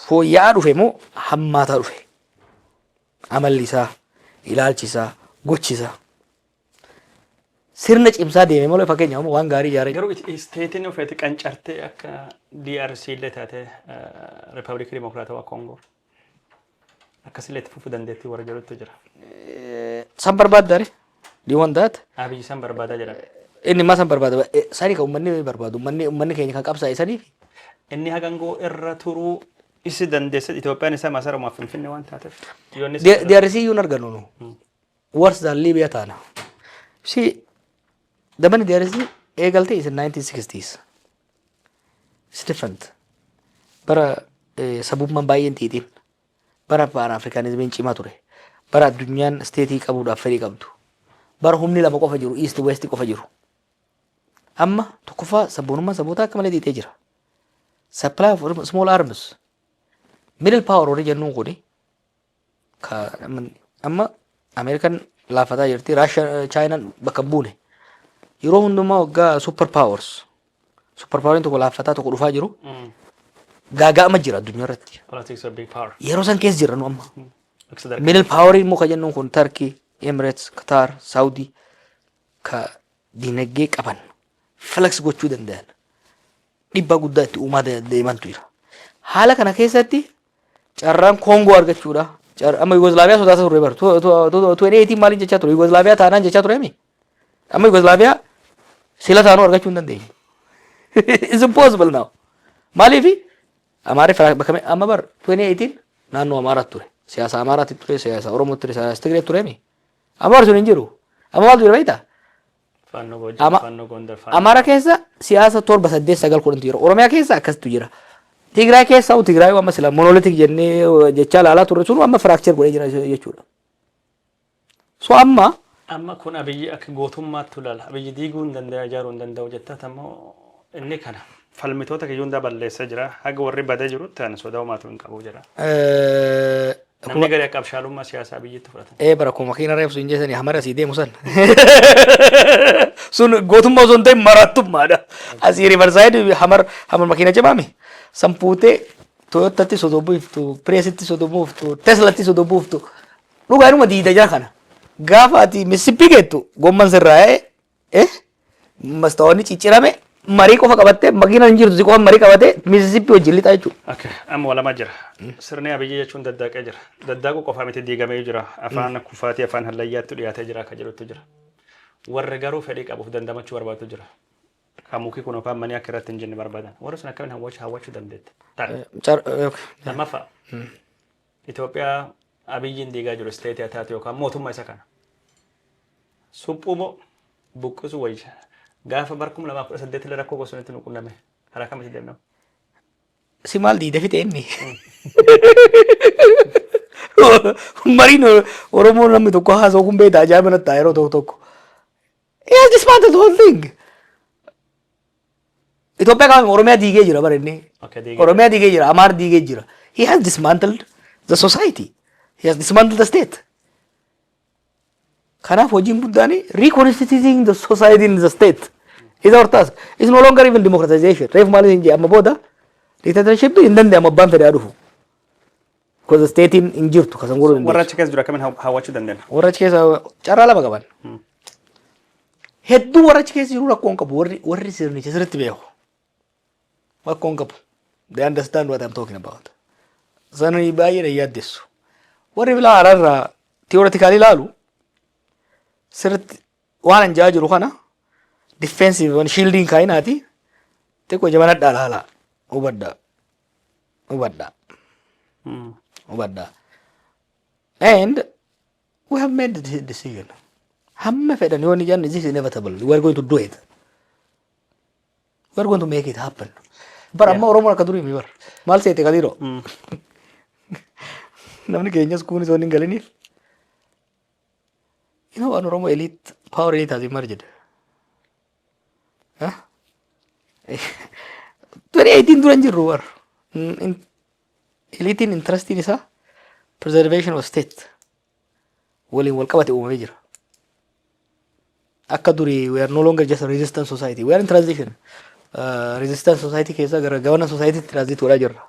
fooyya'aa dhufe moo hammaataa dhufe? Amalli isaa, ilaalchi isaa, gochi isaa. Sirna cimsaa deeme malee, fakkeenyaaf waan gaarii ijaaree.
Garuu stateiin ofeeti qancartee akka DRC illee taate, Riippaabilikii Dimokiraatawaa Koongoo akkasillee itti fufuu dandeettii warra jedhutu jira.
San barbaaddaare? Do you want that?
Abiyyi san barbaadaa jedhame.
Inni immoo san barbaada. Sani kan uummanni barbaadu. Uummanni keenya kan qabsaa'e saniif.
Inni hagangoo irra turuu isi dandeesse, Itoophiyaan isaa masarumaaf Finfinnee waan taateef. Yoo inni
DRC iyyuu hin argannu nu. Worse than Libya taana. See, the money DRC eegalte is in 1960s. It's different. Bara sabummaan baay'een xiixiin. Bara Pan Africanismiin cimaa ture. Bara addunyaan state qabuudhaaf fedhii qabdu. Bara humni lama qofa jiru, East West qofa jiru. Amma tokkoffaa sabboonummaan sabootaa akka malee xiixee jira. Supply of small arms. Middle power warri jennuun kuni ka amma Ameerikaan laafataa jirti, Raashiyaa, Chaayinaan bakka hin buune. Yeroo hundumaa waggaa super powers. Super poweriin tokko laafataa tokko dhufaa jiru. Gaaga'ama jira addunyaa irratti.
Politics of big power.
Yeroo san keessa jirra nu amma.
Akka sadarkaa.
Middle power immoo ka jennuun kun Turkey, Emirates, Qatar, Saudi ka dinagdee qaban flex gochuu danda'an dhiibbaa guddaa itti uumaa deemantu jira. Haala kana keessatti carraan Koongoo argachuudha. Amma Yugoslaaviyaa sodaata turre bar. 2018 maaliin jechaa ture? Yugoslaaviyaa taanaan jechaa ture mi? Amma Yugoslaaviyaa sila taanuu argachuu hin dandeenyu. It's impossible now. Maaliifi? Amaarri bakka amma bar 2018 naannoo Amaaraatti ture. Siyaasa Amaaraatti ture, siyaasa Oromootti ture, siyaasa Tigree ture mi? Amma bar sun hin jiru. Amma maaltu jira beektaa?
Faannoo Goojjam, Faannoo Gondar, Faannoo.
Amaara keessa siyaasa torba, saddeet, sagal, 10tu jira. Oromiyaa keessa akkasitu jira. Tigraay keessaa Tigraay amma sila monolithic jennee jechaa ilaalaa turre sun amma fracture godhee jira jechuudha. So amma
Amma kun Abiyyi akka gootummaatti ilaala. Abiyyi diiguu hin danda'u, ijaaruu hin danda'u jettaa ammoo inni kana falmitoota kiyyuu hundaa balleessee jira. Haga warri badee jirutti ani sodaa homaatu hin qabu jedha. Namni gadi akka abshaalummaa siyaasaa Abiyyitti fudhatan.
Ee, bara kuma makiina reebsu hin jeesanii hamara asii deemu san. Sun gootummaa osoo hin ta'in maraattummaadha. Asii Riverside Hummer makiina cimaami. San fuutee Toyotatti sodobuuftu, Priusitti sodobuuftu, Teslatti sodobuuftu. Dhugaa inuma diida jira kana. Gaafa ati Mississippi geettu gomman sirraa mastaawwanni ciccirame marii qofa qabattee, makiina hin jirtu, si qofa marii qabatee Mississippi wajjin lixaa jechuudha.
Okay, amma walamaa jira. Sirni Abiyyi jechuun daddaaqee jira. Daddaaquu qofaa miti, diigamee jira. Afaan kufaatii afaan hallayyaatti dhiyaatee jira akka jedhutu jira. Warri garuu fedhii qabuuf dandamachuu barbaadu jira. Kan mukii kun yookaan manii akka irratti hin jenne barbaadan. Warri sun akkamiin hawwachuu dandeette? Takka. Lammaffaa. Itoophiyaa Abiyyiin diigaa jiru state haa taatu yookaan mootummaa isa kana. Suphuu moo buqqisuu wayya? Gaafa bara 2018 illee rakkoo gosonitti nu qunname. Karaa kamitti deemnama?
Si maal diide fixe inni? Mariin Oromoo namni tokko haasa'u kun beektaa, ajaa'iba natti ta'a yeroo tokko tokko. He has dismantled the whole thing. Itoophiyaa qaama Oromiyaa diigee jira bara inni.
Okay, diigee.
Oromiyaa diigee jira, Amaar diigee jira. He has dismantled the society. He has dismantled the state. Kanaaf hojiin guddaan reconstituting the society in the state is our task. It's no longer even democratization. Reef maal hin jee, amma booda dictatorship hin danda'amu, abbaan fedhaa dhufu. Because the state hin jirtu kasan godhuu
Warra
dandeessu.
achi keessa jiru akkamiin hawwachuu dandeenya?
Warra achi keessa carraa lama qaban. Hedduu warra achi keessa jiru rakkoo hin qabu. Warri sirnicha sirriitti beeku. Rakkoo hin qabu. They understand what I'm talking about. Sani baay'ee na yaaddessu. Warri bilaa haraarraa theoretically ilaalu sirriitti waan an jaa jiru kana defensive waan shielding kaayinaati xiqqoo jabanadhaa ilaalaa, hubadhaa, hubadhaa, hubadhaa. And we have made the decision. Hamma fedhan yoo ni janne, this is inevitable. We are going to do it. We are going to make it happen. Bara amma Oromoon akka durii mi bara. Maal seete kadiiroo? Namni keenyas kunis waan hin galiniif. You know, an Oromo elite, power elite has emerged. Huh? 2018 dura hin jirru bara. Eliitiin interestiin isaa preservation of state waliin wal qabate uumamee jira. Akka durii we are no longer just a resistance society. We are in transition. Resistance society keessaa gara governance society transit godhaa jirra.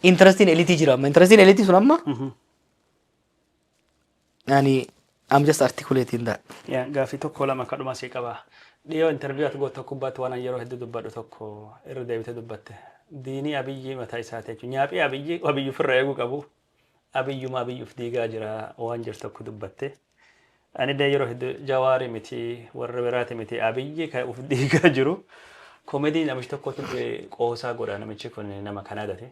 Interestiin eliitii jira amma. Interestiin eliitii sun amma yani I'm just articulating that.
Yaa, gaaffii tokko lama kadhuma sii qaba. Dhiyoo interview ati gootu tokko gubbaatti waan yeroo hedduu dubbadhu tokko irra deebitee dubbatte. Diinii Abiyyi mataa isaati jechuudha. Nyaaphii Abiyyi Abiyyi ofirra eeguu qabu. Abiyyuma Abiyyuuf diigaa jira waan jiru tokko dubbatte. Ani illee yeroo hedduu Jawaarii miti, warra biraati miti, Abiyyi kan uf diigaa jiru. Koomedii namichi tokkotu qoosaa godha, namichi kun nama Kanaadaati.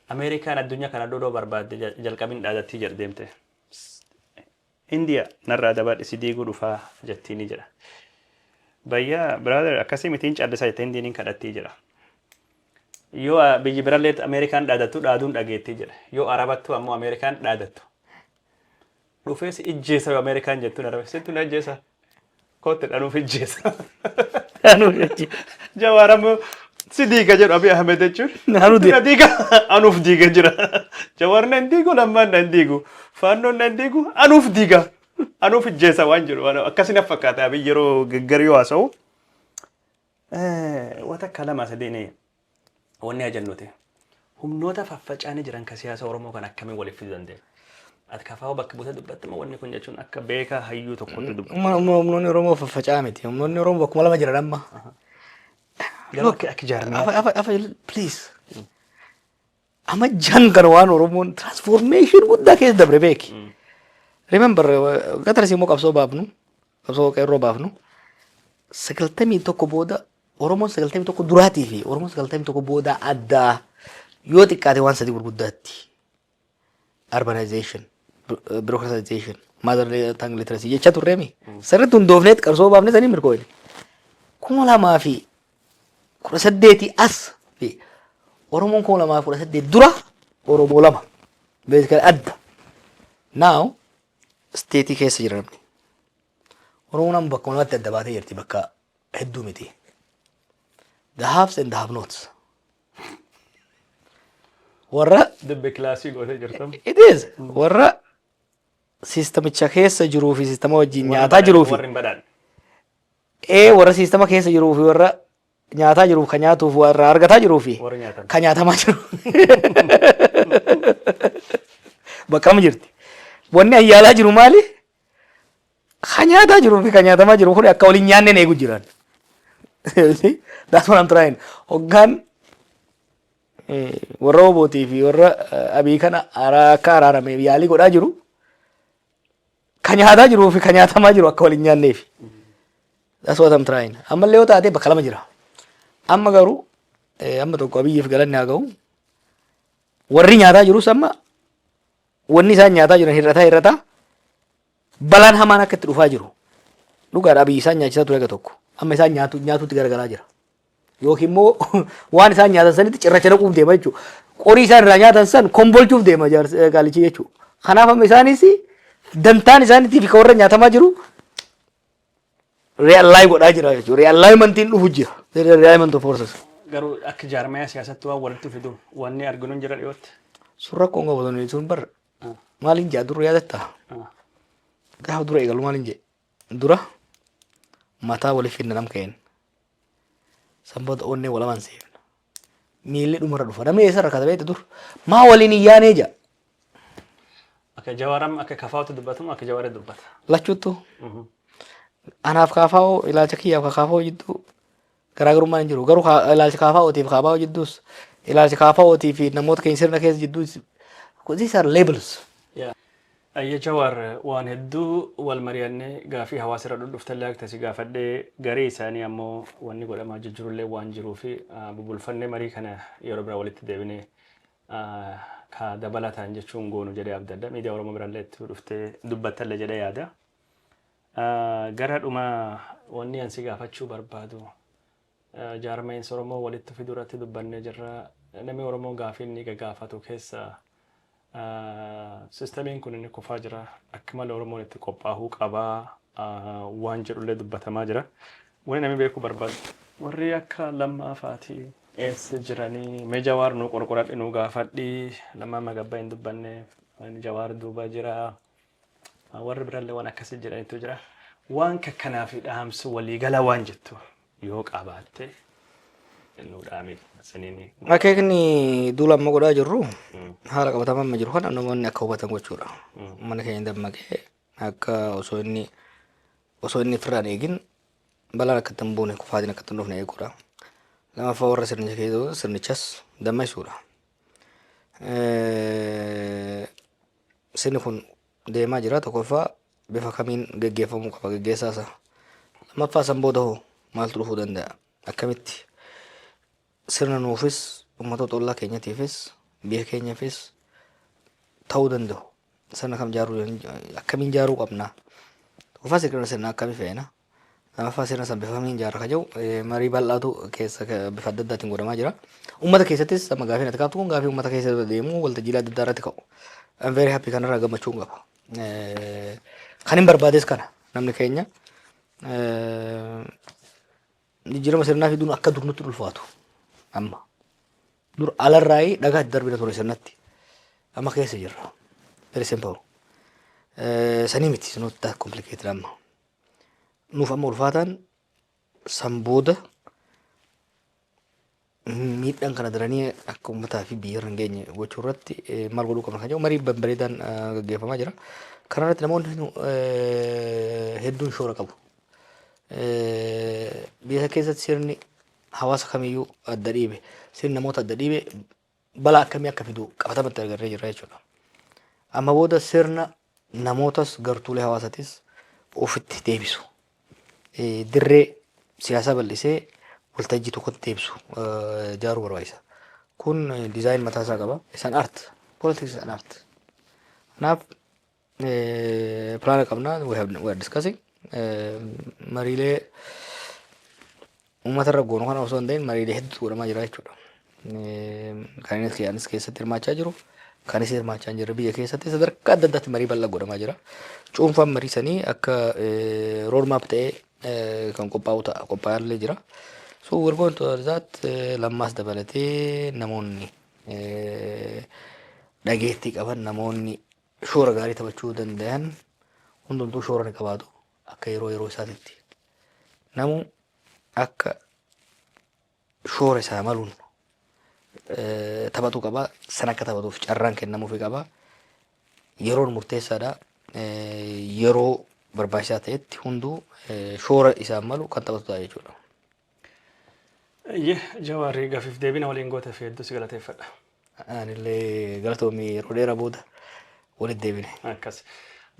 Ameerikaan addunyaa kana dhodhoo barbaadde jalqabin dhaadattii jedha deemte. Indiya narraa dabadhi, si diiguu dhufaa jettiini jedha. Bayyaa brother, akkasii mitiin callisaa jette, Indiin hin kadhattii jedha. Yoo biyyi birallee Ameerikaan dhaadattu dhaaduun dhageettii jedha. Yoo Arabattu ammoo Ameerikaan dhaadattu. Dhufee si ijjeessa yoo Ameerikaan jettuun Araba sittu na ijjeessa. Kootti dhanuuf ijjeessa. Jawaar ammoo si diiga jedhu Abiy Ahmed jechuun.
Anuu
Na diiga, anuuf diiga jira. Jawaar na hin diigu, Lammaan na hin diigu, Faannoon na hin diigu, anuuf diiga. Anuuf ijjeessa waan jedhu waan akkasii na fakkaata Abiy yeroo gaggarii yoo haasa'u. Wata akka lama sadiin wanni ajannuti. Humnoota faffaca'anii jiran ka siyaasa Oromoo kan akkamiin waliif fiduu dandeenya? Ati kafaa'oo bakka buutee dubbatte moo wanni kun jechuun akka beekaa hayyuu tokkotti dubbatte?
Humnoonni Oromoo faffaca'aa miti. Humnoonni Oromoo bakkuma lama jiran amma.
Garuu akka jaarmiyaa.
Afa, afa, afa, please. Amma jan kana waan Oromoon transformation guddaa keessa dabre beeki. Remember, gatarsi immoo qabsoo baafnu, qabsoo qeerroo baafnu, 91 booda Oromoon 91 duraatii fi Oromoon 91 booda addaa yoo xiqqaate waan sadii gurguddaatti. Urbanization, bureaucratization, mother tongue literacy jecha turreemi. Sirriitti hundoofneet qabsoo baafne sanii mirkooyne. 2018 as fi Oromoon 2018 dura Oromoo lama. Basically adda. Now state keessa jira namni. Oromoon amma bakka lamatti adda baatee jirti, bakka hedduu miti. The haves and the have nots. Warra
Dubbe kilaasii gootee jirtam.
It is. Warra siistamicha keessa jiruu fi siistama wajjin nyaataa jiruu fi
Warri hin badhaadhe.
Warra siistama keessa jiruu fi warra nyaataa jiruuf, ka nyaatuuf warra argataa jiruu fi
Warri nyaatan.
ka nyaatamaa jiru. Bakka lama jirti. Wanni ayyaalaa jiru maali? Ka nyaataa jiruu fi ka nyaatamaa jiru kun akka waliin nyaanneen eegu jiran. That's what I'm trying. Hoggaan warra Obootii fi warra Abii kana akka araarame yaalii godhaa jiru, ka nyaataa jiruu fi ka nyaatamaa jiru akka waliin nyaanneef. That's what I'm trying. Ammallee yoo taate bakka lama jira. Amma garuu amma tokko Abiyyiif galanni haa ga'u. Warri nyaataa jirus amma wanni isaan nyaataa jiran hir'ataa hir'ataa balaan hamaan akka itti dhufaa jiru. Dhugaadha, Abiyyi isaan nyaachisaa ture aga tokko. Amma isaan nyaatuutti garagalaa jira. Yookiin immoo waan isaan nyaatan sanitti cirracha naquuf deema jechuudha. Qorii isaan irraa nyaatan san kombolchuuf deema gaalichi jechuudha. Kanaaf amma isaanis dantaan isaaniitii fi kan warra nyaatamaa jiru realign godhaa jira jechuudha. Realignmentiin dhufu jira. Realignment of forces.
Garuu akka jaarmayaa siyaasatti waan walitti fidu wanni arginu hin jira dhiyootti.
Sun rakkoon qabu sun bar maaliin jaa dura yaadattaa? Gaafa dura eegalu maaliin jee? Dura mataa waliif finna nam ka'een. San booda onnee walamaan seefna. Miilli dhumarra dhufa. Namni eessa rakkata beekte dur? Maa waliin hin yaanee jaa?
Akka Jawaaram akka Kafaawatu dubbatamu akka Jawaari dubbata.
Lachuuttu. Anaaf Kaafaa'oo, ilaalcha kiyyaaf Kaafaa'oo jidduu garaagarummaan hin jiru. Garuu ilaalcha Kaafaa'ootiif Kaafaa'oo jidduus, ilaalcha Kaafaa'ootii fi namoota keenya sirna keessa jidduus, these are labels.
Ayya Jawaar, waan hedduu wal mari'annee, gaafii hawaasa irra dhudhuftallee akka si gaafadhee, garii isaanii ammoo wanni godhamaa jijjiirullee waan jiruu fi bubulfannee marii kana yeroo biraa walitti deebinee ka dabalataan jechuun goonu jedhee abdadha. Miidiyaa Oromoo birallee itti dhuftee dubbattallee jedhee yaada. Gara dhuma wanni ani si gaafachuu barbaadu, jaarmeensa Oromoo walitti fiduu irratti dubbannee jirra. Namni Oromoo gaafii inni gaafatu keessa sistemiin kun inni kufaa jira. Akka malee Oromoon itti qophaa'uu qabaa waan jedhullee dubbatamaa jira. Wanni namni beekuu barbaadu, warri akka Lammaa fa'aatii eessa jiranii? Mee Jawaar nu qorqoradhi, nu gaafadhi. Lammaa magabbaa hin dubbanne, Jawaar duuba jira. Warri birallee waan akkasii jedhanitu jira. Waan kakkanaa fi dhaamsa waliigalaa waan jettu yoo qabaatte nu dhaami saniin.
Akeekni duula amma godhaa jirru haala qabatamaa amma jiru kana namoonni akka hubatan gochuudha. Uummanni keenya dammaqee akka osoo inni ofirraan eegin balaan akka itti hin buune, kufaatiin akka itti hin dhufne eeguudha. Lammaffaa, warra sirnicha keessa sirnichas dammaqsuudha. Sirni kun deemaa jira. Tokkoffaa, bifa kamiin geggeeffamuu qaba geggeessaa isaa. Lammaffaa, san booda hoo maaltu dhufuu danda'a? Akkamitti sirna nuufis, uummatoota ollaa keenyatiifis, biyya keenyaafis ta'uu danda'u? Sirna kam ijaaruu, akkamiin ijaaruu qabna? Tokkoffaa, sirna akkamii feena? Lammaffaa, sirna san bifa kamiin ijaarra ka jedhu marii bal'aatu keessa bifa adda addaatiin godhamaa jira. Uummata keessattis amma gaafiin ati kaaftu kun gaafii uummata keessa deemu, waltajjiilee adda addaa irratti ka'u. I'm very happy, kanarraa gammachuun qaba. Kan hin barbaades kana, namni keenya jijjiirama sirnaa fiduun akka dur nutti ulfaatu amma. Dur alarraayii dhagaa itti darbina ture sirnatti. Amma keessa jirra. Very simple. Sanii miti, it's not that complicated amma. Nuuf amma ulfaataan san booda miidhaan kana daranii akka uummataa fi biyya irra hin geenye gochuu irratti maal godhuu qabna kan jedhu marii babbareedaan gaggeeffamaa jira. Kana irratti namoonni hedduun shoora qabu. Biyya keessatti sirni hawaasa kamiyyuu adda dhiibe, sirni namoota adda dhiibe balaa akkamii akka fidu qabatamatti agarree jirra jechuudha. Amma booda sirna namootas gartuulee hawaasatis ofitti deebisu, dirree siyaasaa bal'isee waltajjii tokkotti deebisu ijaaruu barbaachisa. Kun design mataa isaa qaba. Isaan art. Politics is an art. Kanaaf plan qabna. We are discussing. Mariilee uummata irra goonu kana osoo hin ta'in mariilee hedduutu godhamaa jira jechuudha. Kan inni anis keessatti hirmaachaa jiru, kan isin hirmaachaa hin jirre biyya keessatti sadarkaa adda addaatti marii bal'aa godhamaa jira. Cuunfaan marii sanii akka roadmap ta'ee kan qophaa'u ta'a. Qophaa'aa jira. So we're going to that. Lammaas dabalatee namoonni dhageettii qaban, namoonni shoora gaarii taphachuu danda'an hundumtuu shoora ni qabaatu akka yeroo yeroo isaatitti. Namu akka shoora isaa maluun taphatu qaba. San akka taphatuuf carraan kennamuufi qaba. Yeroon murteessaadha. Yeroo barbaachisaa ta'etti hunduu shoora isaan malu kan taphatu ta'a jechuudha.
Iyyee, Jawaarii, gaafiif deebina waliin goote fi hedduu si galateeffadha.
Anillee galatoomii, yeroo dheeraa booda walitti deebine.
Akkas.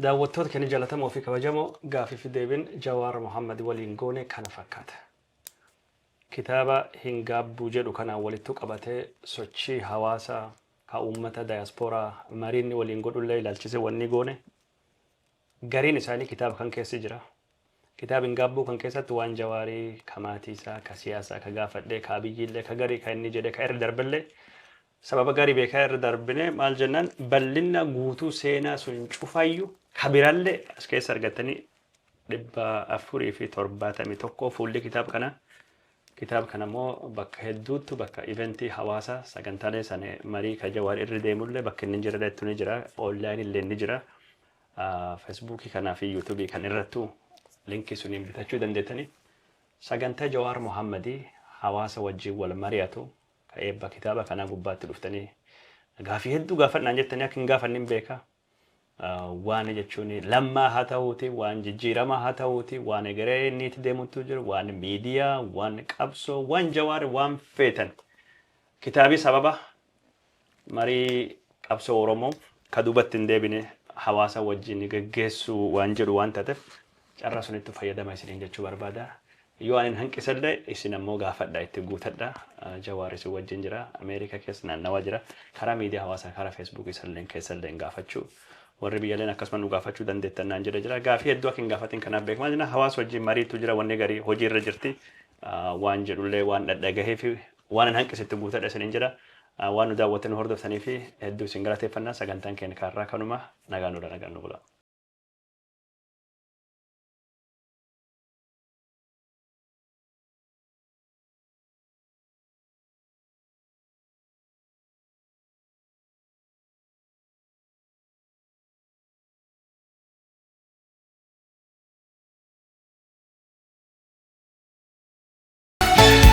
Daawwattoota keenya jaallatamoo fi kabajamoo, gaafiif deebin Jawaar Mohammad waliin goone kana fakkaata. Kitaaba Hin Gaabbuu jedhu kanaan walittu qabatee sochii hawaasaa ka uummata daayaspooraa mariinni waliin godhullee ilaalchise wanni goone gariin isaanii kitaaba kan keessa jira. Kitaaba Hin Gaabbuu kan keessatti waan Jawaarii, ka maatii isaa, ka siyaasaa, ka gaafadhee, ka Abiyyiillee, ka garii ka inni jedhe, ka irra darbellee sababa garii beekaa irra darbine. Maal jennaan, bal'ina guutuu seenaa sun cufayyuu ka birallee as keessa argattanii 471 fuulli kitaaba kana. Kitaaba kana immoo bakka hedduuttu, bakka eventii hawaasaa, sagantaalee sana, marii ka Jawaar irra deemullee bakka inni jira ni jira, online illee ni jira. Feesbuukii kanaa fi yuutuubii kan irrattu linkii suniin bitachuu dandeettanii. Sagantaa Jawaar Mohammadii hawaasa wajjin wal mari'atu ka eebba kitaaba kanaa gubbaatti dhuftanii gaafii hedduu gaafadhaan jettanii akka hin gaafanne hin beekaa. Waan jechuun Lammaa haa ta'uuti, waan jijjiiramaa haa ta'uuti, waan egeree inni itti deemutu jiru, waan miidiyaa, waan qabsoo, waan Jawaar, waan feetan. Kitaabii sababa marii qabsoo Oromoo ka duubatti hin deebine hawaasa wajjin geggeessuu waan jedhu waan taateef, carraa sunitti fayyadama isiniin jechuu barbaada. Yoo ani hanqisallee isin ammoo gaafadha, itti guutadha. Jawaar isin wajjin jira. Ameerikaa keessa naannawaa jira. Karaa miidiyaa hawaasaa, karaa Feesbuukii isallee keessallee gaafachuu. Warri biyyaaleen akkasuma nu gaafachuu dandeettan naan jedhe jira. Gaafii hedduu akka hin gaafatin kanaaf beekamaa jira. Hawaasa wajjin mariitu jira, wanni garii hojii irra jirti. Waan jedhullee waan dhadhagahee fi waan hin hanqisitti guutadha isiniin jira. Waan nu daawwattanii hordoftanii fi hedduu isin galateeffannaa. Sagantaan keenya kaarraa kanuma. Nagaan nu, nagaan nu bula.